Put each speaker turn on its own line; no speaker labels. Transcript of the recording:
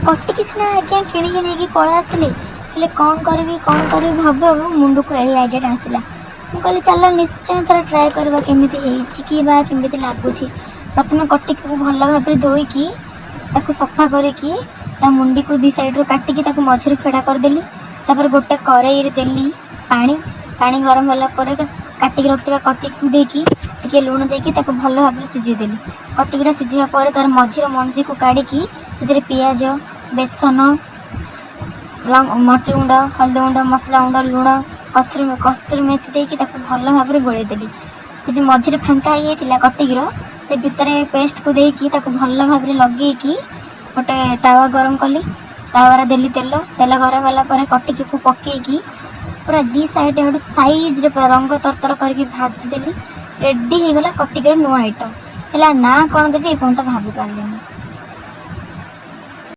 କଟିକି ସିନା ଆଜ୍ଞା କିଣିକି ନେଇକି ପଳେଇ ଆସିଲି, ହେଲେ କ'ଣ କରିବି କ'ଣ କରିବି ଭାବୁ ଭାବୁ ମୁଣ୍ଡକୁ ଏହି ଆଇଡ଼ିଆଟା ଆସିଲା। ମୁଁ କହିଲି, ଚାଲ ନିଶ୍ଚୟ ଥରେ ଟ୍ରାଏ କରିବା, କେମିତି ହେଇଛି କି ବା କେମିତି ଲାଗୁଛି। ପ୍ରଥମେ କଟିକିକୁ ଭଲ ଭାବରେ ଧୋଇକି, ତାକୁ ସଫା କରିକି, ତା ମୁଣ୍ଡିକୁ ଦୁଇ ସାଇଡ଼ରୁ କାଟିକି ତାକୁ ମଝିରେ ଫେଡ଼ା କରିଦେଲି। ତାପରେ ଗୋଟେ କରେଇରେ ଦେଲି ପାଣି। ପାଣି ଗରମ ହେଲା ପରେ କାଟିକି ରଖିଥିବା କଟିକିକୁ ଦେଇକି, ଟିକେ ଲୁଣ ଦେଇକି ତାକୁ ଭଲ ଭାବରେ ସିଝେଇ ଦେଲି। କଟିକିଟା ସିଝିବା ପରେ ତାର ମଝିର ମଞ୍ଜିକୁ କାଢ଼ିକି ସେଥିରେ ପିଆଜ, ବେସନ, ମରିଚ ଗୁଣ୍ଡ, ହଳଦୀ ଗୁଣ୍ଡ, ମସଲା ଗୁଣ୍ଡ, ଲୁଣ, କସ୍ତୁରୀ ମେଥି ଦେଇକି ତାକୁ ଭଲ ଭାବରେ ଗୋଳେଇ ଦେଲି। ସେ ଯେଉଁ ମଝିରେ ଫାଙ୍କା ହେଇଯାଇଥିଲା କଟିକିର, ସେ ଭିତରେ ପେଷ୍ଟକୁ ଦେଇକି ତାକୁ ଭଲ ଭାବରେ ଲଗେଇକି ଗୋଟେ ତାୱା ଗରମ କଲି। ତାୱାରେ ଦେଲି ତେଲ। ତେଲ ଗରମ ହେଲା ପରେ କଟିକିକୁ ପକେଇକି ପୁରା ଦି ସାଇଡ଼୍ ଆଡ଼ୁ ସାଇଜ୍ରେ ପୁରା ରଙ୍ଗ ତରତର କରିକି ଭାଜିଦେଲି। ରେଡ଼ି ହେଇଗଲା କଟିକିର ନୂଆ ଆଇଟମ୍। ହେଲା ନା କ'ଣ ଦେବି, ଏପର୍ଯ୍ୟନ୍ତ ଭାବି ପାରିଲିନି।